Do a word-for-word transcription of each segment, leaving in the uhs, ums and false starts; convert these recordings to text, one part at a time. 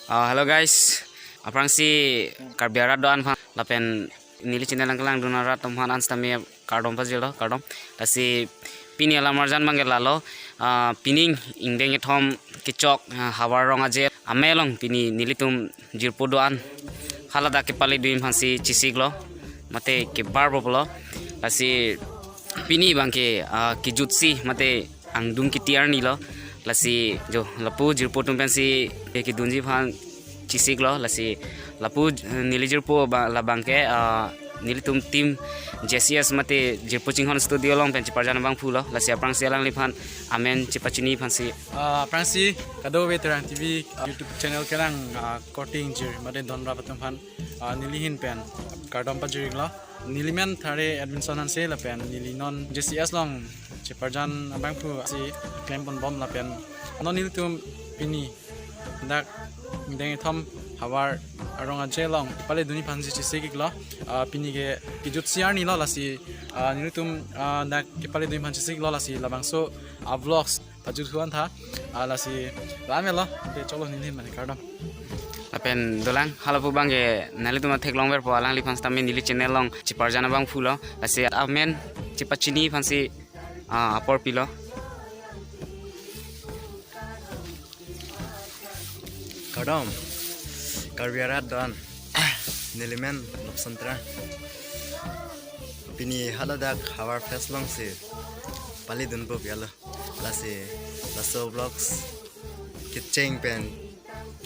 Ah, hello guys, aphrangsi Karbi arat do-an aphan lapen neli channel nangkelangdun arat atum aphan an sitame kardom pajirlo, kardom. Lasi pini alam-arjan abangke lalo, ah, pining ingdeng kethom kechok, ah, havar rong aje amei along pini nelitum jirpo do-an haladak kepaledun aphansi chesiklo, mate kebar boplo. Lasi pini abangke, ah, kejutsi mate angdung kiti arnilo. Lasi jo lapu jirpo atum pensi kedunji aphan chesiklo. Lasi lapu, eh, neli jirpo ba-, labangke, ah, nelitum team J C S mate Jirpo Chinghon Studio along pen cheparjan abangphulo. Lasi aphrangsi alangliphan amen chepachini aphansi. Ah, aphrangsi kadokave Terang T V, ah, YouTube channel kelang, ah, korte ingjir mate donrap atum aphan, ah, neli ahin pen kardom pajirlo. Neli men Thare Edmondson Hanse lapen neli non J C S along cheparjan abangphu si klemponbom lapen non nelitum pini dak ingdeng kethom havar arong aje along paledunji aphansi chesiklo. Ah, pini ke kejutsi arnilo lasi, ah, nelitum, ah, dak kepaledunji aphan chesiklo lasi labangso, ah, vlogs pajut huan tha, ah, lasi lamelo, te cholo neli ahin mane kardom. Lapen dolang, halapu abangke nanglitum theklongverpo, alangliphan sitame neli channel along cheparjan abangphulo, lasi amen chepachini aphansi, ah, apor pilo. Kardom, Karbi arat do-an, neli men Lobson Terang. Pini haladak Havar Fest alongsi paledunpo pialo. Lasi laso vlogs kecheng pen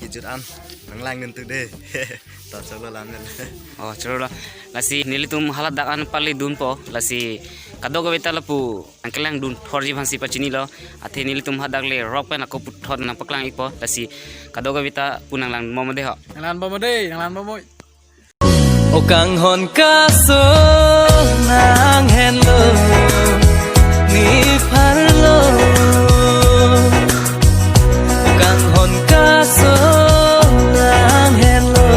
kejut an nanglangdun tu de. Ta choklo lamel. Oh, choklo. Lasi nelitum haladak an paledunpo. Lasi kadokave ta lapu nangkelangdun thorji aphansi pachinilo. Athe nelitum hadak le rock pen ako puthot nangpaklang-ikpo. Lasi kadokave ta pu nanglangdunbom de ho. Nanglangdunbom de, nanglangdunbom. O kanghon kaso nanghenlo, nepharlo. O kanghon kaso nanghenlo,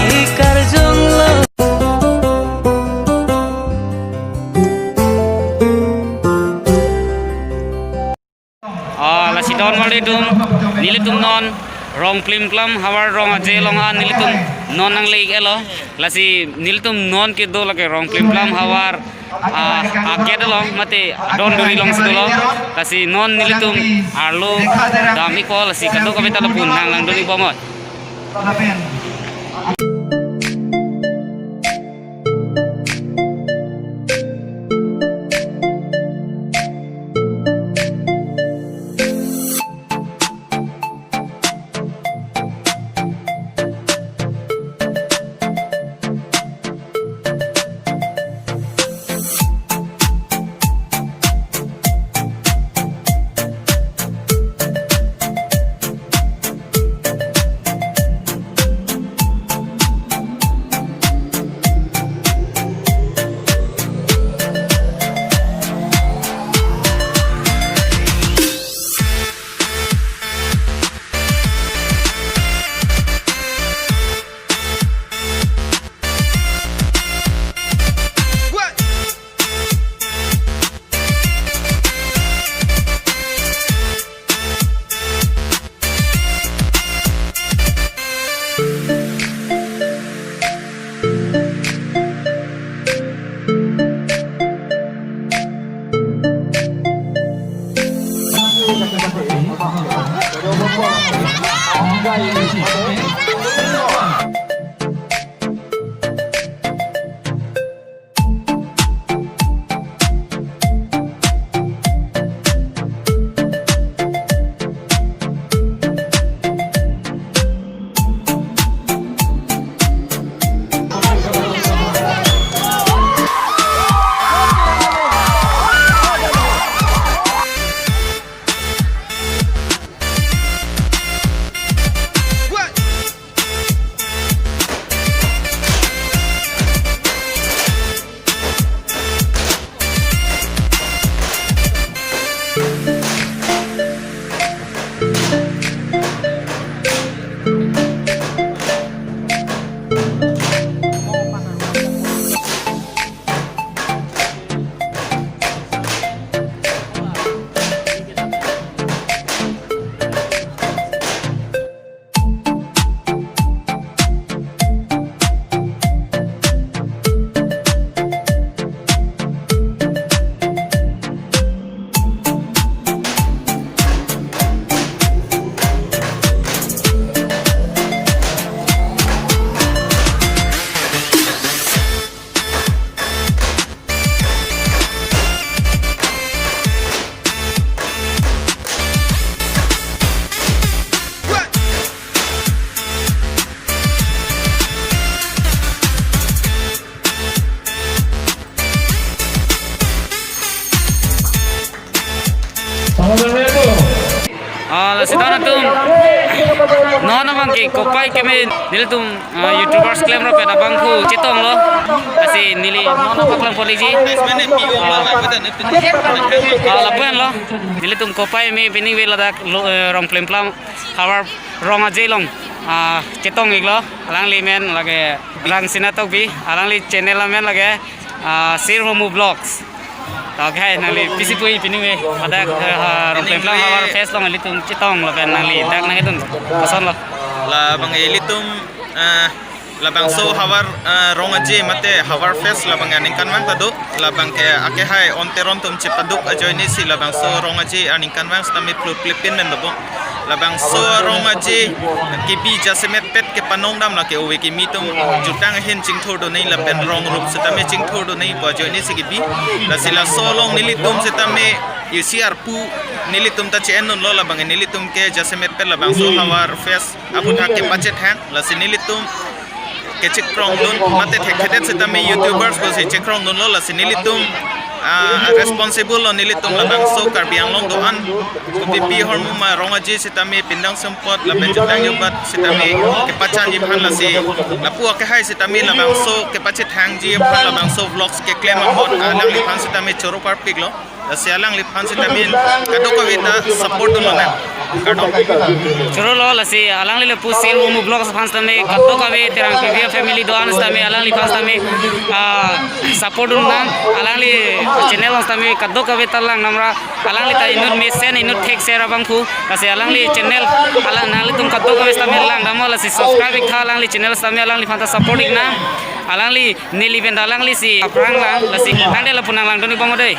nekarjonglo. Ah, lasi don mali dum, nelitum non Rongplimplam havar rong aje along an nelitum non nangle-ik-etlo. Lasi nelitum non kedo lake Rongplimplam havar, ah, agate along mate adon duri alongsi dolo. Lasi non nelitum arlo dam-ikpo, lasi kadokave ta lapu nanglangdun-ikbom oi. Ke kopai keme nelitum, ah, YouTubers klemrap pen abangphu chetonglo. Lasi neli non paklang poliji. Ah, ah, lapuan lo. Nelitum kopai me pining ave ladak lo, eh, Rongplemplam havar Rong Aje along, ah, chetong-iklo. Alangli men lake Rangsina Tokbi. Alangli channel amen lake, ah, Sir Homu Vlogs. Okay, nangli pisi pu-i pining ave. Ladak, eh, ah, Rongplemplam havar fest along ilitum chetong lapen nangli dak nangketun kosonlo. Labang ilitum, eh, labangso havar, eh, Rong Aje mate havar fest labang aningkanvang ta do. Labang ke akehai Onteron atum chepaduk ajoine si labangso Rong Aje aningkanvang sitame pluplepin men dobo. Labangso Rong Aje kebi jasemet pet kepanong dam lake ove kimi atum jutang ahin chingthur do nangji lapen rong rup sitame chingthur do nangji pu ajoine si kebi. Lasi laso along nelitum sitame isi arpu nelitum ta che-endunlo, labang nelitum ke jasemet pet labangso havar fest aputhak kepachethang. Lasi nelitum kechekrongdun mate thekthedet sitame YouTubers pusi chekrongdunlo. Lasi nelitum, ah, responsible lo nelitum labangso Karbi Anglong do-an kopi pi ahormu ma Rong Aje sitame pindang sumpot lapen jutang jokbat sitame kepachanji aphan. Lasi lapu akehai sitame labangso kepachethangji aphan labangso vlogs keklem ahut alangliphan sitame choro parpiklo. Lasi alangliphan sitame kadokave ta support dunlonang. Kardom. Chorolo, lasi alangli lapu Sir Homu Vlogs aphan sitame kadokave Terang P V family do-an sitame alangliphan sitame, ah, support dunnang. Alangli channel along sitame kadokave ta lang namra, alangli ta inut mesen inut thekser abangphu. Lasi alangli channel alang nanglitum kadokave sitame lang damlo, lasi subscribe-iktha alangli channel sitame, alangliphan ta support-iknang. Alangli neli pen ta alanglisi aphrang lang, lasi nangke lapu nanglangdun-ik bom dei.